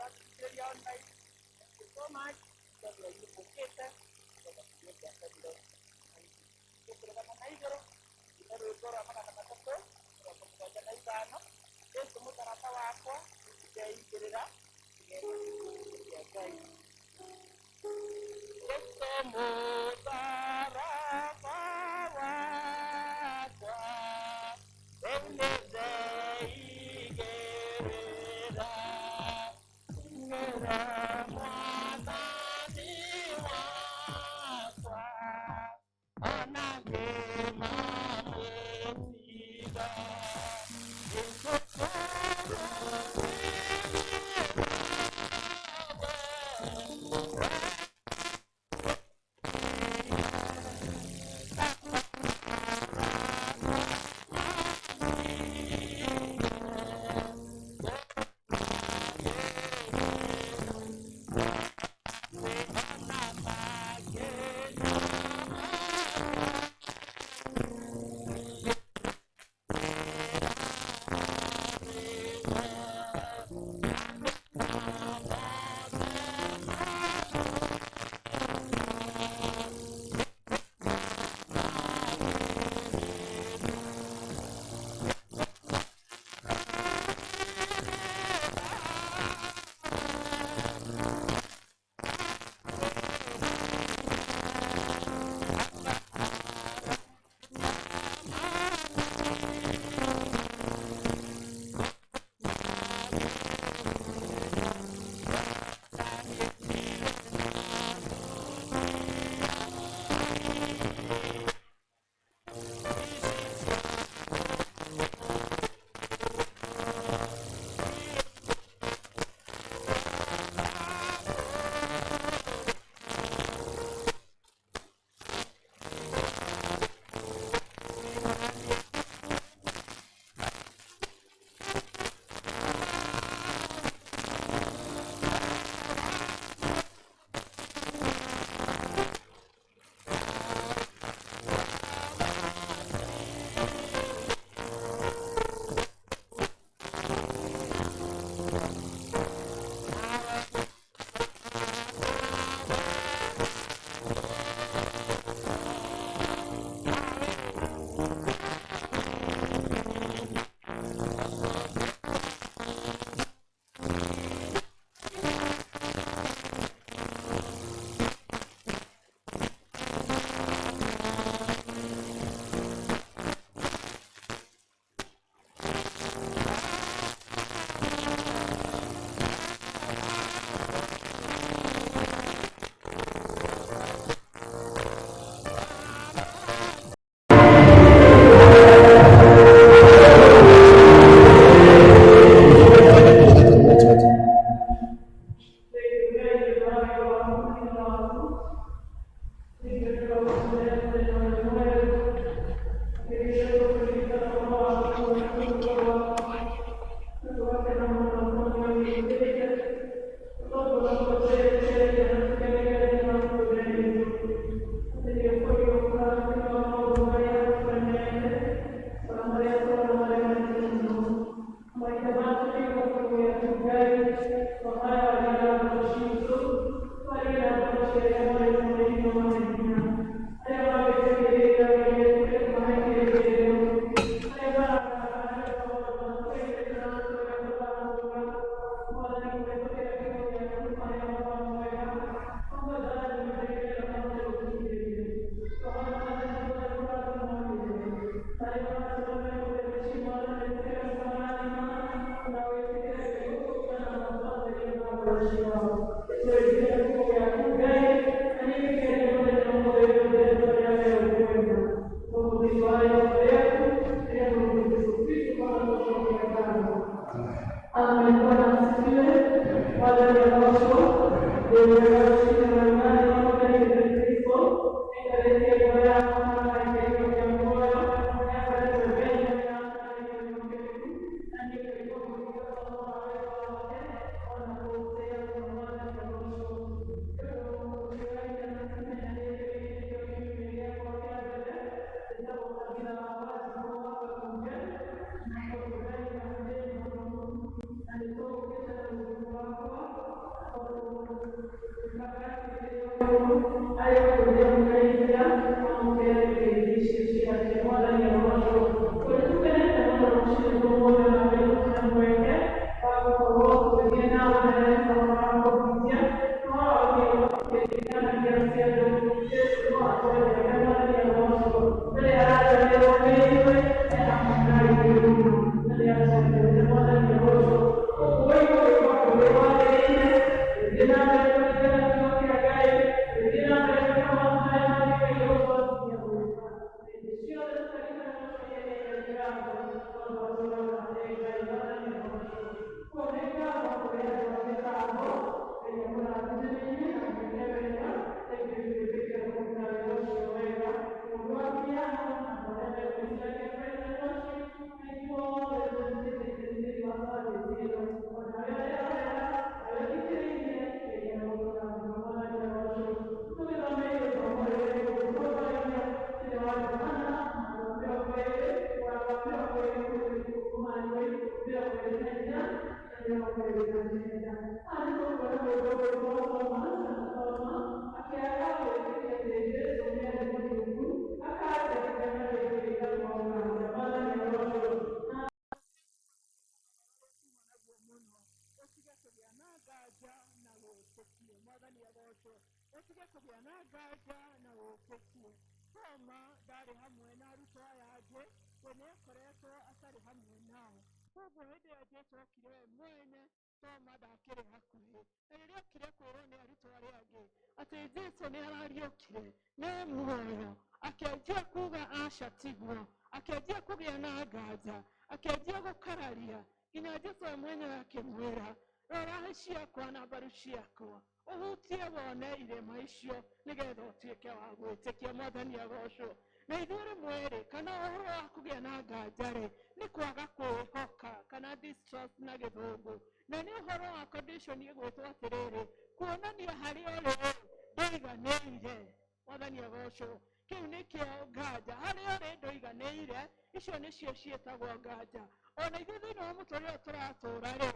Ũrathikĩrĩria online. Thank you so much. Tondũ inyuĩ mũkĩte ngwatanĩro tũkũrũgama na igũrũ ine rwĩmbo rwa 375. Jesu mũtharaba wakwa ndeigĩrĩra kĩa Ngai. Jesu mũtharaba wakwa rĩu nĩndeigĩrĩra ngĩra Mwathani wakwa ona ngĩmamũtiga. Mũno ũtige kũgĩa na nganja na wĩtĩkie. Mwathani agocwo. Ũtige kũgĩa na nganja na wĩtĩkie. Toma ndarĩ hamwe na arutwo aya angĩ, we nĩ akoretwo atarĩ hamwe nao. Koguo hĩndĩ ĩrĩa Jesu okire we mwene, Toma ndakĩrĩ hakuhĩ. Na rĩrĩa okire kwĩrwo nĩ arutwo arĩa angĩ atĩ Jesu nĩ arariũkire, nĩ muoyo, akĩanjia kuga aca tiguo, akĩanjia kũgĩa na nganja, akĩanjia gũkararia, nginya Jesu we mwenyewe akĩmwĩra, rora hĩ ciakwa na mbaru ciakwa, ũhutie wone irema icio, nĩgetha ũtuĩke wa gwĩtĩkia. Mwathani agocwo. Na ithuĩ rĩmwe rĩ, kana ũhoro wa kũgĩa na nganja rĩ, nĩ kwaga kwĩhoka, kana distrust na Gĩthũngũ, na nĩ ũhoro wa condition ĩgwĩtwo atĩrĩrĩ, kuonania harĩa ũrĩ ndũiganĩire. Mwathani agocwo. Kĩu nĩkĩo nganja, harĩa ũrĩ ndũiganĩire. Icio nĩcio ciĩtagwo nganja. Ona ithuĩ thĩinĩ wa mũtũrĩre ũyũ tũratũra rĩ,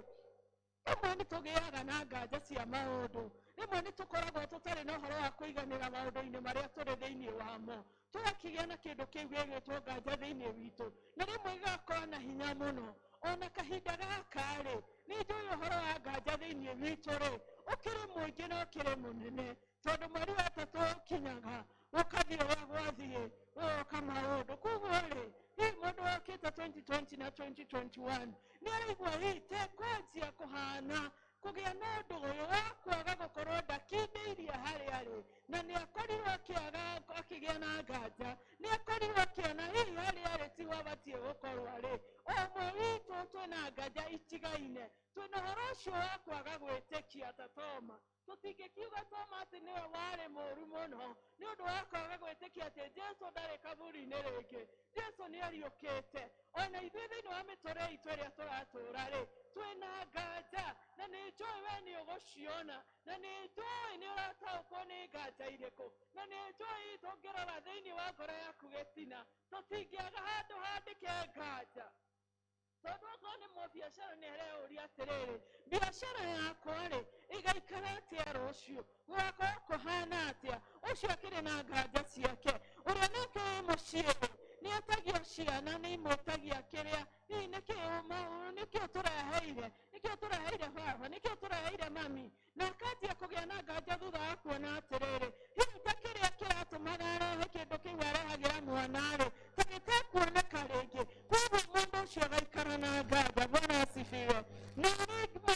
rĩmwe nĩ tũgĩaga na nganja cia maũndũ, rĩmwe nĩ tũkoragwo tũtarĩ na ũhoro wa kũiganĩra maũndũ-inĩ marĩa tũrĩ thĩinĩ wamo, tũgakĩgĩa na kĩndũ kĩu gĩgwĩtwo nganja thĩinĩ witũ, na rĩmwe gĩgakorwo na hinya mũno. Ona kahinda gaka rĩ, nĩ njũĩ ũhoro wa nganja thĩinĩ witũ rĩ, ũkĩrĩ mũingĩ na ũkĩrĩ mũnene, tondũ mweri wa ĩtatũ ũkinyaga gũkathiĩ ũrĩa gwathiĩ, gũgoka maũndũ. Koguo rĩ, hihi mũndũ wokĩte 2020 na 2021 nĩ araigua hihi te kwanjia kũhana kũgĩa na ũndũ ũyũ wa kwaga gũkorwo ndakindĩirie harĩa arĩ, na nĩ akorirwo akĩaga akĩgĩa na nganja, nĩ akorirwo akĩona hihi harĩa arĩ tiho abatiĩ gũkorwo arĩ. O ũmwe witũ twĩna nganja itigaine, twĩna ũhoro ũcio wa kwaga gwĩtĩkia ta Toma. Tũtingĩkiuga Toma atĩ nĩwe warĩ mũũru mũno nĩ ũndũ wa kwaga gwĩtĩkia atĩ Jesu ndarĩ kaburi-inĩ rĩngĩ, Jesu nĩ ariũkĩte. Ona ithuĩ thĩinĩ wa mĩtũrĩre itũ ĩrĩa tũratũra rĩ, twĩna nganja, na nĩ njũĩ we nĩ ũgũciona, na nĩ njũĩ nĩ ũrataũkwo nĩ nganja irĩkũ, na nĩ njũĩ tũngĩrora thĩinĩ wa ngoro yaku gĩtina, tũtingĩaga handũ handĩke nganja. Tondũ okorwo nĩ mũbiacara, nĩ areyũria atĩrĩrĩ, biacara yakwa rĩ, ĩgaikara atĩa rũciũ, gũgakorwo kũhana atĩa? Ũcio akĩrĩ na nganja ciake. Ũrĩa nake wĩ mũciĩ rĩ, nĩ etagio ciana, nĩ imwĩtagia kĩrĩa hihi nĩkĩ ũtũreheire, nĩkĩ ũtũreheire baba, nĩkĩ ũtũreheire mami, na akanjia kũgĩa na nganja thutha wa kuona atĩrĩrĩ, hihi ta kĩrĩa kĩratũmaga arehe kĩndũ kĩu arehagĩra mwana rĩ, ta gĩtekuoneka rĩngĩ. Koguo mũndũ ũcio agaikara na nganja. Bwana asifiwe. Na rĩmwe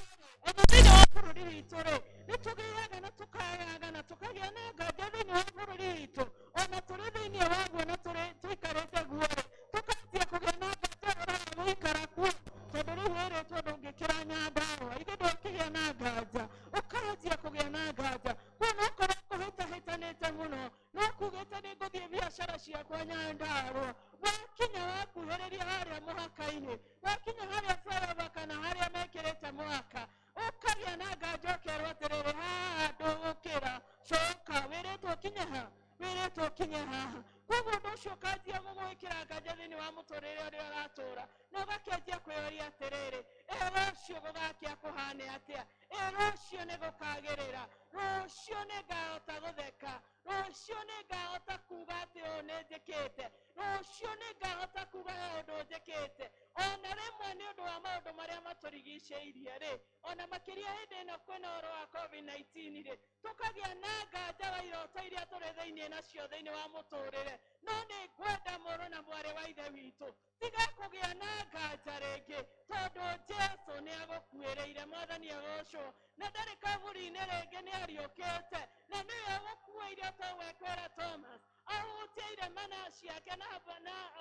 ona thĩinĩ wa bũrũri witũ rĩ, nĩ tũgĩaga na tũkayaga na tũkagĩa na nganja thĩinĩ wa bũrũri witũ, ona tũrĩ thĩinĩ waguo na tũrĩ tũikarĩte guo rĩ, tũkanjia kũgĩa na nganja ũhoro wa gũikara kuo, tondũ rĩu wĩrĩtwo ndũngĩkĩra Nyandarũa, ithe ndũkĩgĩa na nganja, ũkanjia kũgĩa na nganja. Kuona okorwo kũhĩtahĩtanĩte mũno, no kugĩte nĩ ngũthiĩ biacara ciakwa Nyandarũa, wakinya wakuhĩrĩria harĩa mũhaka-inĩ, wakinya harĩa flyover kana harĩa mekĩrĩte mũhaka, ũkagĩa na nganja, ũkerwo atĩrĩrĩ, haha ndũgũkĩra, coka, wĩrĩtwo ũkinye ha, wĩrĩtwo ũkinye haha. Koguo ũndũ ũcio ũkanjia gũgwĩkĩra nganja thĩinĩ wa mũtũrĩre ũrĩa ũratũra, na ũgakĩanjia kwĩyũria atĩrĩrĩ, ĩ rũciũ gũgakĩa kũhane atĩa? Ĩ rũciũ nĩ gũkagĩrĩra? Rũciũ nĩ ngahota gũtheka? Rũciũ nĩ ngahota kuga atĩ ũũ nĩ njĩkĩte? Rũciũ nĩ ngahota kuga he ũndũ njĩkĩte? Ona rĩmwe nĩ ũndũ wa maũndũ marĩa matũrigicĩirie rĩ, ona makĩria hĩndĩ ĩno kwĩna ũhoro wa COVID-19 rĩ, tũkagĩa na nganja wa iroto iria tũrĩ thĩinĩ nacio thĩinĩ wa mũtũrĩre. No nĩ ngwenda mũrũ na mwarĩ wa ithe witũ, tiga kũgĩa na nganja rĩngĩ, tondũ Jesu Nĩ agũkuĩrĩire, Mwathani agocwo, na ndarĩ kaburi-inĩ rĩngĩ, nĩ ariũkĩte, na nĩwe ũgũkuĩire ta ũguo ekwĩra Thomas ahutie iremana ciake na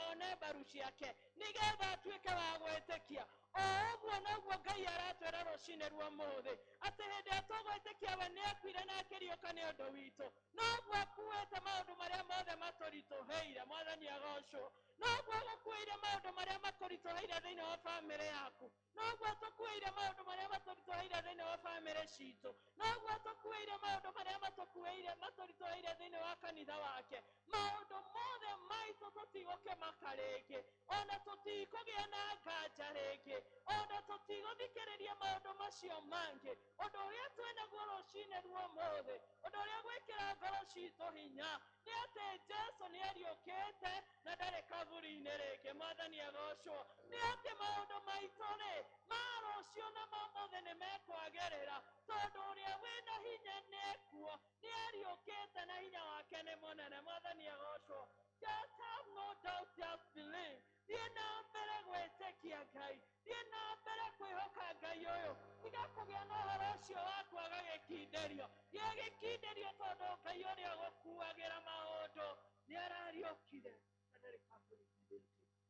one mbaru ciake nĩgetha atuĩke wa gwĩtĩkia. O ũguo noguo Ngai aratwĩra rũcinĩ rwa ũmũthĩ, atĩ hĩndĩ ĩrĩa tũgwĩtĩkia we nĩ akuire na akĩriũka nĩ ũndũ witũ, noguo akuĩte maũndũ marĩa mothe matũritũhĩire. Mwathani agocwo. Noguo agũkuĩire maũndũ marĩa makũritũhĩire thĩinĩ wa bamĩrĩ yaku, noguo tũkuĩire maũndũ marĩa matũritũhĩire thĩinĩ wa bamĩrĩ citũ, noguo tũkuĩire maũndũ marĩa matũkuĩire matũritũhĩire thĩinĩ wa kanitha wake. Maũndũ mothe maitũ tũtigũkĩmaka rĩngĩ, ona tũtikũgĩa na nganja rĩngĩ, ona tũtigũthikĩrĩria maũndũ macio mangĩ. Ũndũ ũrĩa twĩnaguo rũcinĩ rwa ũmũthĩ, ũndũ ũrĩa gwĩkĩra ngoro citũ hinya, nĩ atĩ Jesu nĩ ariũkĩte na ndarĩ kaburi-inĩ rĩngĩ. Mwathani agocwo. Nĩ atĩ maũndũ maitũ rĩ ma rũciũ na ma ũmũthĩ nĩ mekwagĩrĩra, tondũ ũrĩa wĩna hinya nĩekuo, nĩ ariũkĩte na hinya wake nĩ mũnene. Mwathani agocwo. Just have no doubt, just believe. Thiĩ na mbere gwĩtĩkia Ngai, thiĩ na mbere kwĩhoka Ngai ũyũ. Tiga kũgĩa na ũhoro ũcio wa kwaga gĩkindĩrio. Gĩa gĩkindĩrio, tondũ Ngai ũrĩa ũgũkuagĩra maũndũ nĩ arariũkire na ndarĩ kaburi-inĩ rĩngĩ.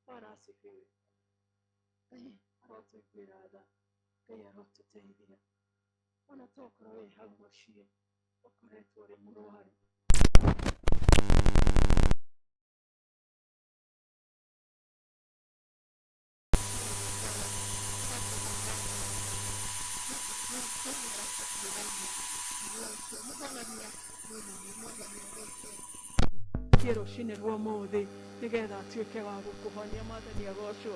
Bwana asifiwe. Ngai arotũiguĩra tha, Ngai arotũteithia. Ona tokorwo wĩ hau mũciĩ ũkoretwo ũrĩ mũrwaru. Thiĩ rũcinĩ rwa ũmũthĩ nĩgetha atuĩke wa gũkũhonia. Mwathani agocwo.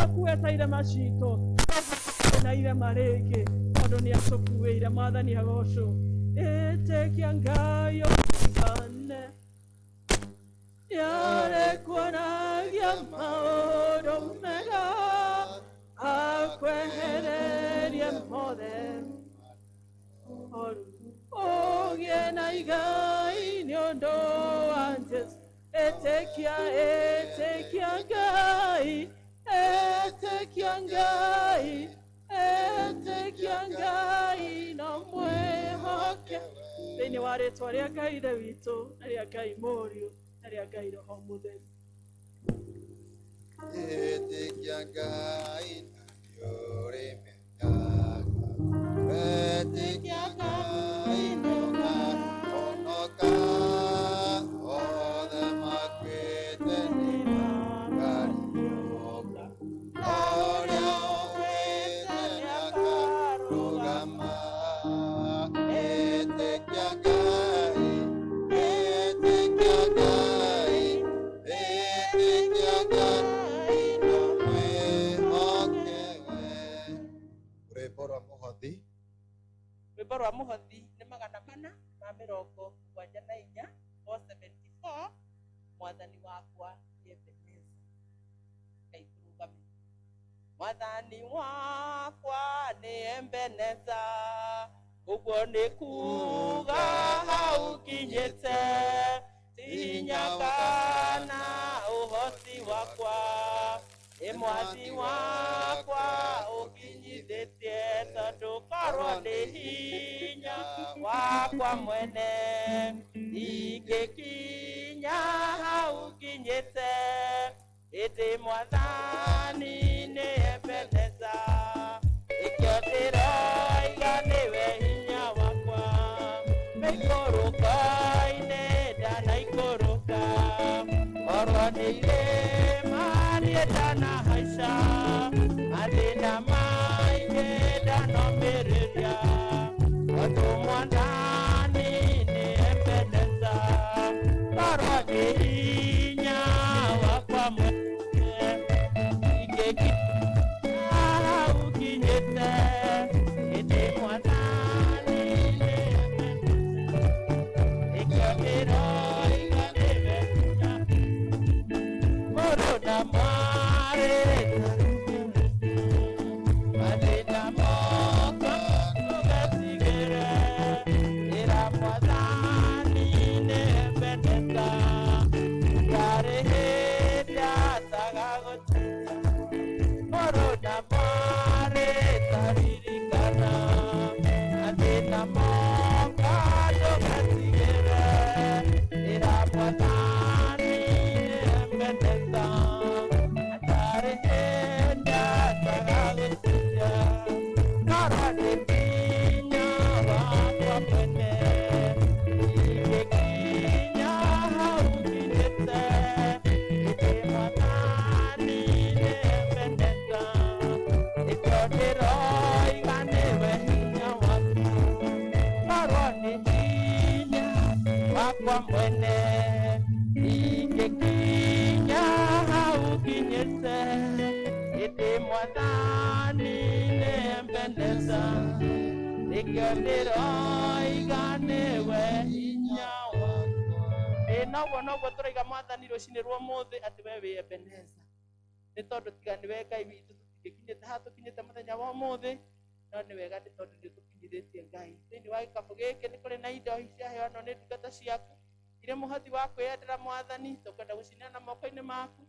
Akuĩte irema citũ na irema rĩngĩ, tondũ nĩ atũkuĩire. Mwathani agocwo. Ĩtĩkia Ngai ũtigane nĩarĩkuonagia maũndũ mega, akwehererie mothe moru, ũgĩe na igai nĩ ũndũ wa Jesũ. Ĩtĩkia, ĩtĩkia Ngai, ĩtĩkia Ngai, ĩtĩkia Ngai na mwĩhoke. Thĩinĩ wa rĩtwa rĩa Ngai Ithe witũ na rĩa Ngai Mũriũ na rĩa Ngai Roho Mũtheru. Ĩtĩkia Ngai na nĩũrĩmenyaga. Rwa mũhothi. Rwĩmbo rwa mũhothi nĩ 474, 474, mwathani wakwa nĩ Ebeneza. Ngai tũrũgame. Mwathani wakwa nĩ Ebeneza, ũguo nĩ kuga hau nginyĩte, ti hinya kana ũhoti wakwa, nĩ mwathi wakwa ũkinyithĩtie, tondũ korwo nĩ hinya wakwa mwene, ingĩkinya hau nginyĩte, ĩndĩ mwathani nĩ Ebeneza, ĩkĩo ndĩroiga nĩwe hinya wakwa, mĩikũrũko-inĩ ndanaikũrũka, korwo nĩ irĩma niĩ ndanahaica, mathĩna maingĩ ndanomĩrĩria, tondũ mwathani nĩ Ebeneza, korwo nĩ hinya wakwa mwene, ingĩkinya hau nginyĩte, ĩndĩ mwathani nĩ Ebeneza, ĩkĩo ndĩroiga nĩwe hinya. Mũrũ na mwarĩ mathĩna moka ndũgetigĩre, ĩra mwathani nĩ Ebeneza, ndarĩ hĩndĩ ataga gũteithia. Mũrũ na mwarĩ taririkana, mathĩna moka ndũgetigĩre, ĩra mwathani nĩ Ebeneza, ndarĩ hĩndĩ ataga gũteithia. Korwo nĩ hinya wakwa mwene, ingĩkinya hau nginyĩte, ĩndĩ mwathani nĩ Ebeneza, nĩkĩo ndĩroiga nĩwe hinya wakwa. Korwo nĩ hinya wakwa mwene, ingĩkinya hau nginyĩte, ĩndĩ mwathani nĩ Ebeneza, nĩkĩo ndĩroiga nĩwe hinya wakwa. Ĩ noguo noguo tũraiga mwathani rũcinĩ rwa ũmũthĩ atĩ we wĩ Ebeneza, nĩ tondũ tiga nĩwe Ngai witũ tũtingĩkinyĩte haha tũkinyĩte mũthenya wa ũmũthĩ, no nĩ wega nĩ tondũ nĩ ũtũkinyithĩtie Ngai. Thĩinĩ wa gĩkabũ gĩkĩ nĩ kũrĩ na indo ciaheanwo nĩ ndungata ciaku irĩ mũhothi wa kwĩyendera mwathani, tũkwenda gũcineana moko-inĩ maku,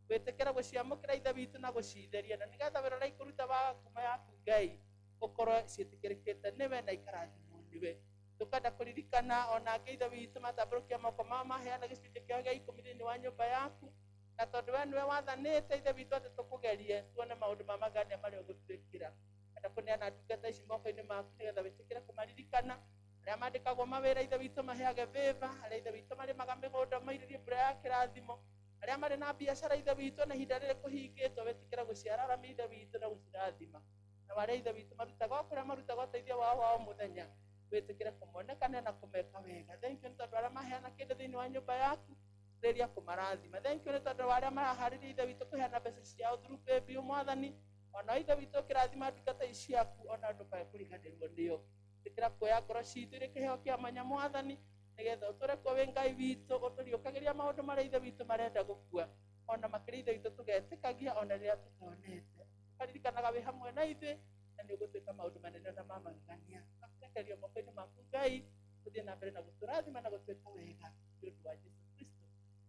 gwĩtĩkĩra gũciamũkĩra ithe witũ na gũcitheria, na nĩgetha wĩra ũrĩa ikũruta wa kuma yaku Ngai ũkorwo ciĩtĩkĩrĩkĩte nĩwe na ikarathimwo nĩwe. Tũkwenda kũririkana ona angĩ ithe witũ matambũrũkia moko mao maheana gĩcunjĩ kĩao gĩa ikũmi thĩinĩ wa nyũmba yaku, na tondũ we nĩwe wathanĩte ithe witũ atĩ tũkũgerie tuone maũndũ ma magania marĩa ũgũtwĩkĩra. Enda kũneana ndungata ici moko-inĩ maku nĩgetha wĩtĩkĩre kũmaririkana, arĩa mandĩkagwo mawĩra ithe witũ maheage favor, arĩa ithe witũ marĩmaga mĩgũnda mairĩrie mbura ya kĩrathimo, arĩa marĩ na biacara ithe witũ na ihinda rĩrĩ kũhingĩtwo wĩtĩkĩre gũciararamia ithe witũ na gũcirathima, na arĩa ithe witũ marutaga o kũrĩa marutaga ũteithio wao wa o mũthenya wĩtĩkĩre kũmonekana na kũmeka wega. Thank you nĩ tondũ arĩa maheana kĩndũ thĩinĩ wa nyũmba yaku rĩria kũmarathima. Thank you nĩ tondũ wa arĩa maraharĩria ithe witũ kũheana mbeca ciao through paybill mwathani, ona ithe witũ ũkĩrathima ndungata ici ciaku ona ndũkae kũriganĩrwo nĩo. Ĩtĩkĩra kuoya ngoro citũ irĩ kĩheo kĩa mwanya mwathani, nĩgetha ũtũre kuo wĩ Ngai witũ, ũtũriũkagĩria maũndũ marĩa ithe witũ marenda gũkua, ona makĩria ithe witũ tũgetĩkagia ona rĩrĩa tũtonete. Ũkaririkanaga wĩ hamwe na ithuĩ na nĩ ũgũtuĩka maũndũ manene na ma magegania. Tũkũrekereria moko-inĩ maku Ngai, ũthiĩ na mbere na gũtũrathima na gũtwĩka wega nĩ ũndũ wa Jesũ Kristo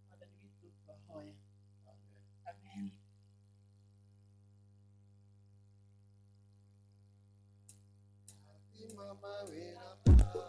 mwathani witũ twahoya. Amen. Mama wĩra maitũ,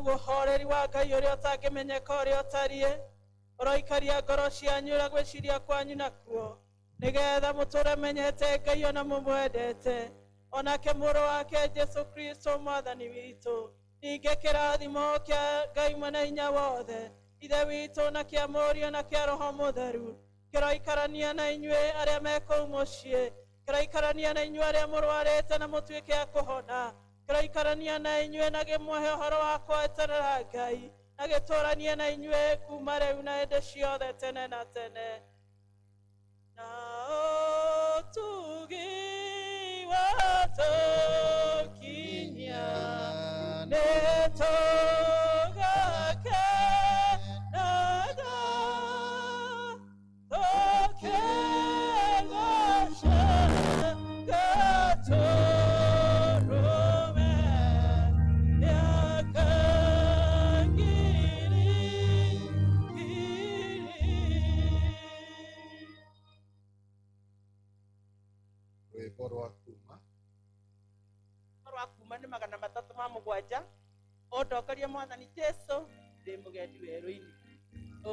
Naguo ũhoreri wa Ngai ũrĩa ũtangĩmenyeka ũrĩa ũtariĩ ũroikaria ngoro cianyu na gwĩciria kwanyu nakuo, nĩgetha mũtũre menyete Ngai ona mũmwendete, onake Mũrũ wake Jesu Kristo Mwathani witũ. Ningĩ kĩrathimo kĩa Ngai Mwene Hinya Wothe, Ithe witũ, na kĩa Mũriũ, na kĩa Roho Mũtheru kĩroikarania na inyuĩ arĩa me kũu mũciĩ, kĩroikarania na inyuĩ arĩa mũrwarĩte na mũtuĩke a kũhona, kĩroikarania na inyuĩ na kĩmũhe ũhoro wa kweterera Ngai, na gĩtũranie na inyuĩ kuma rĩu na hĩndĩ ciothe tene na tene. Na ũtugi watũkinyia nĩtũgakenaga tũkĩgooca Gatũrũme mĩaka ngiri ngiri. Rwĩmbo rwa kuma. Rwa kuma nĩ 307, "Ũndongorie Mwathani Jesu, ndĩ mũgendi werũ-inĩ."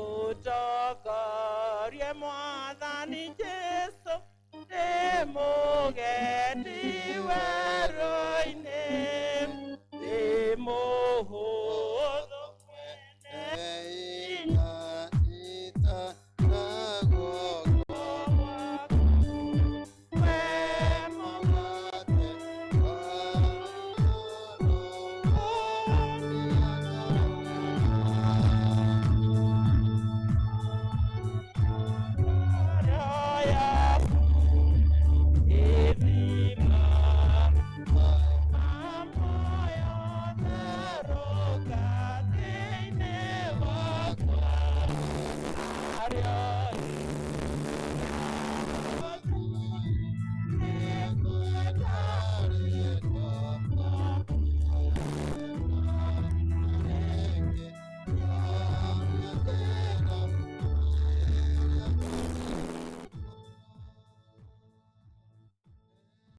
Ũndongorie Mwathani Jesu.